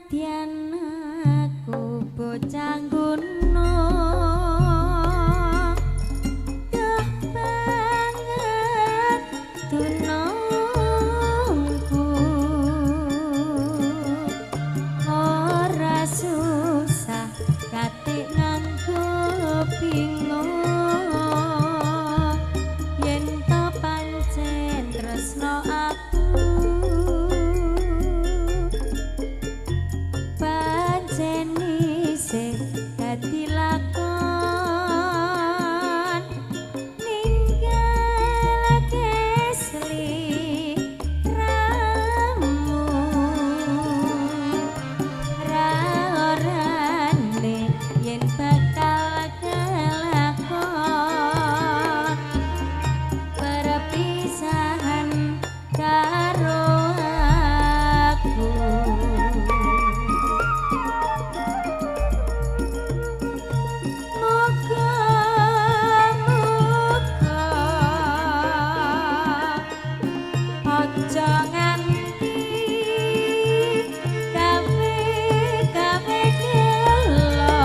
Nadyan aku bocah gunung, duh banget dunungku, ora susah katik nganggo bingung, yen to pancen tresno aku, pancen isih dadi lakon, ninggalake sliramu, ra orane yen bakal kelakon perpisahan karo aku. Muga-muga aja nganti gawe-gawe gelo,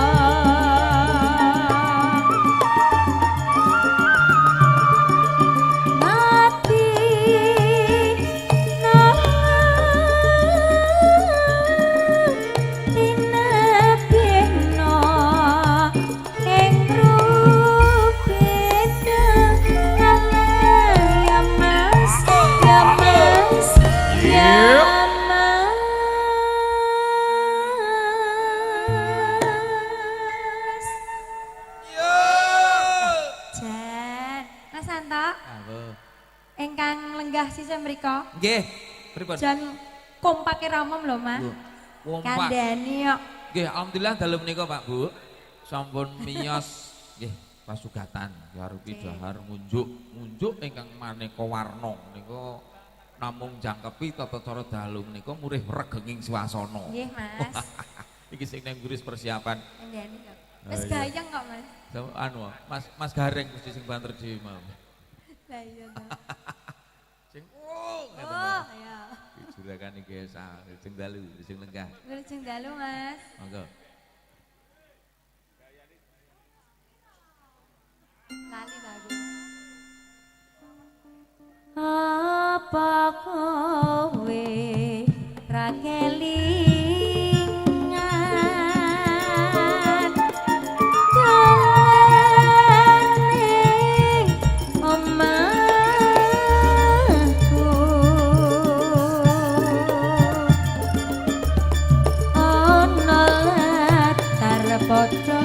mati tinebihno ing rupita. Ya Mas, ya Mas, ya Mas. Jan, Mas Santo, Apa? ingkang lenggah sisih mriko. Nggih, pripun? Jan kompake ra umum lho, Mas. Kompak. Kandhani kok. Nggih, alhamdulillah dalem menika Pak Bu. Sampun miyos nggih pasugatan arupi dahar ngunjuk, ngunjuk ingkang maneka warna menika namung jangkepi tata cara dalu menika murih regenging swasana. Nggih, Mas. Iki sing nang mburi persiapan. Kandhani kok. Wis Ah, iya. gayeng kok, Mas. Sama anu, Mas Mas Gareng mesti sing banter dhewe mau. Lah iya to. Sing oh ngeten. Oh, iya. Iki juragan iki sing dalu, sing lenggah. Wilujeng dalu, Mas. Monggo. Lali ta aku. Apa kowe ra kelingan dalan ning omahku, ana latar padha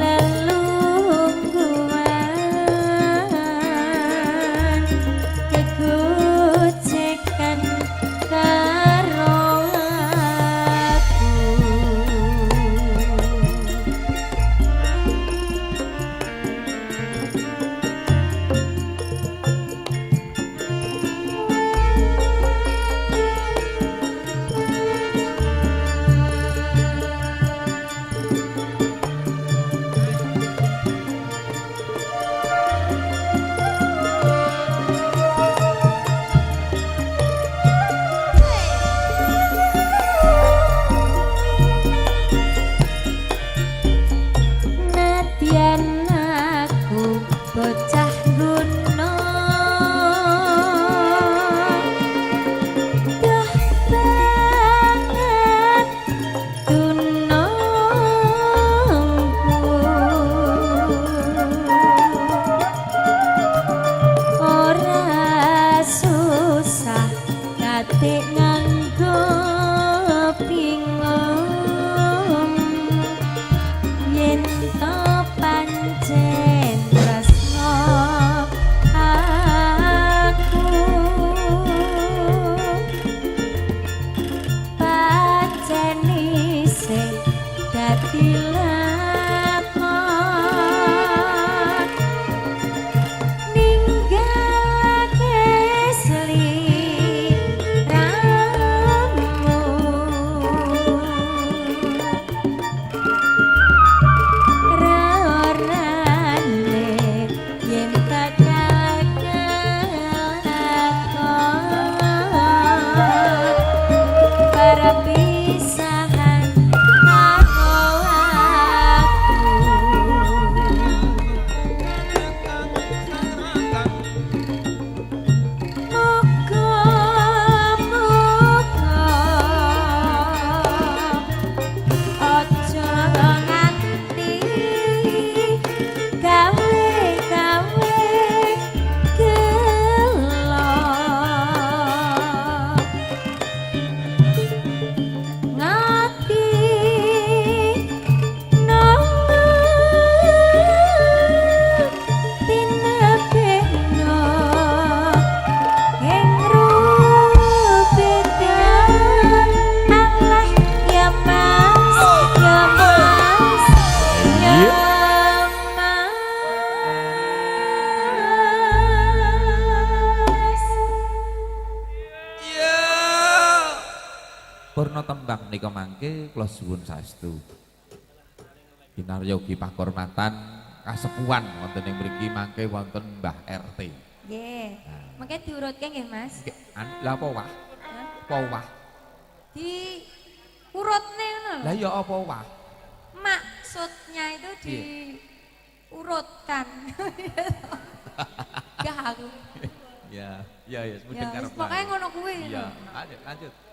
lelungguan, kegocekan karo aku. Nadyan aku bocah gunung, duh banget dunungku, ora susah katik nganggo bingung, yen to pancen tresno aku, pancen isih dadi lakon, ninggalake sliramu, ra orane yen bakal kelakon. Kirana tembang nika mangke kula suwun saestu. Kinarya ugi pakurmatan kasepuhan wonten ing mriki mangke wonten Mbah RT. Nggih. Mangke diurutke nggih, Mas. Nggih, lah apa wah? Hah? Apa wah? Di urutne ngono lho. Lah ya apa wah? Maksudnya itu diurutkan. Gak aku. Ya, ya ya, Ya, wis pokoke ngono kuwi. Iya, lanjut, lanjut.